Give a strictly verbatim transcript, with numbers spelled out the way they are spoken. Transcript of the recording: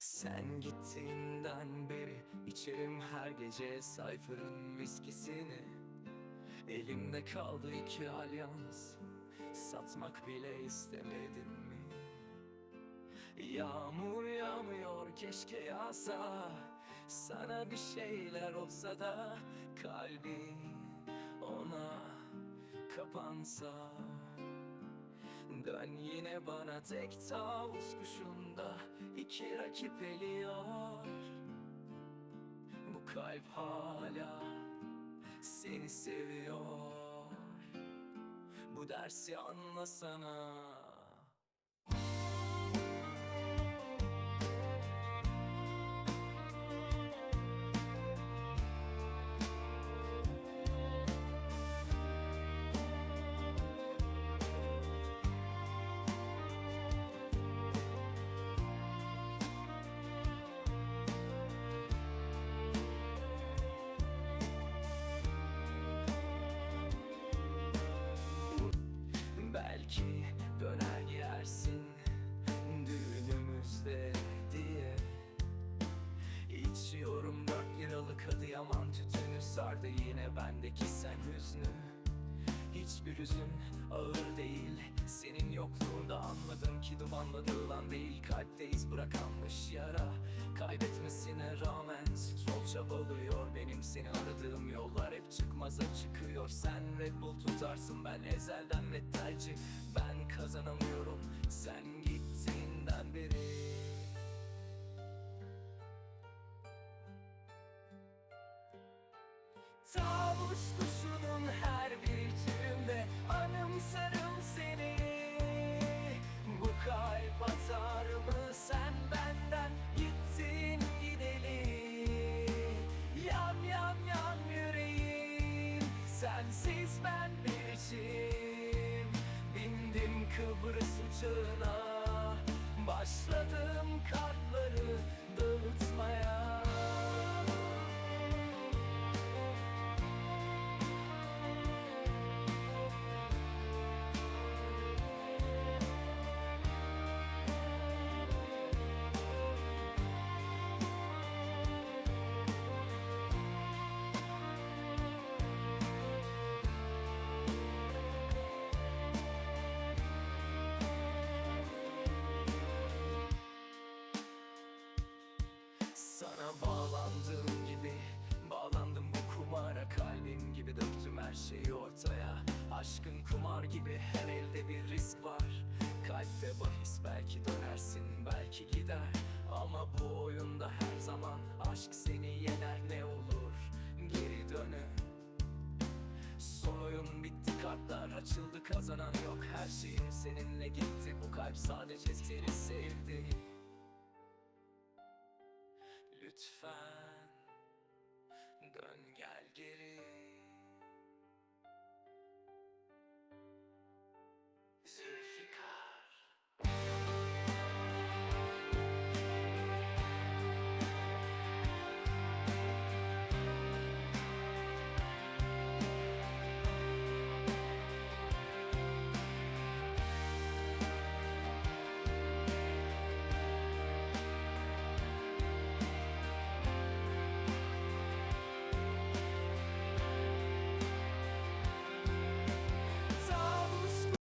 Sen gittiğinden beri içerim her gece Cypher'ın viskisini. Elimde kaldı iki alyans, satmak bile istemedin mi? Yağmur yağmıyor, keşke yağsa. Sana bir şeyler olsa da kalbin ona kapansa. Dön yine bana, tek tavus kuşunda iki rakip eliyor. Bu kalp hala seni seviyor. Bu dersi anlasana. Belki döner giyersin düğünümüzde diye. İçiyorum dört liralık Adıyaman tütünü, sardı yine bendeki sen hüznü. Hiçbir hüzün ağır değil, senin yokluğunda anladım ki dumanla dağılan değil, kalpte iz bırakan yara. Kaybetmesine rağmen strol çabalıyor, benim seni aradığım yollar hep çıkmaza çıkıyor. Sen Red Bull tutarsın, ben ezelden metalci. Ben kazanamıyorum sen gittiğinden beri. Tavus kuşunun her bir tüyünde anımsarım seni. Bu kalp atar mı sen benden gittin gideli? Yan yan yan yüreğim, sensiz ben bir hiçim. Bindim Kıbrıs uçağına, başladım kartları dağıtmaya. Sana bağlandığım gibi bağlandım bu kumara. Kalbim gibi döktüm her şeyi ortaya. Aşkın kumar gibi, her elde bir risk var. Kalpte bahis, belki dönersin, belki gider. Ama bu oyunda her zaman aşk seni yener, ne olur geri dönün. Son oyun bitti, kartlar açıldı, kazanan yok, her şeyim seninle gitti. Bu kalp sadece senin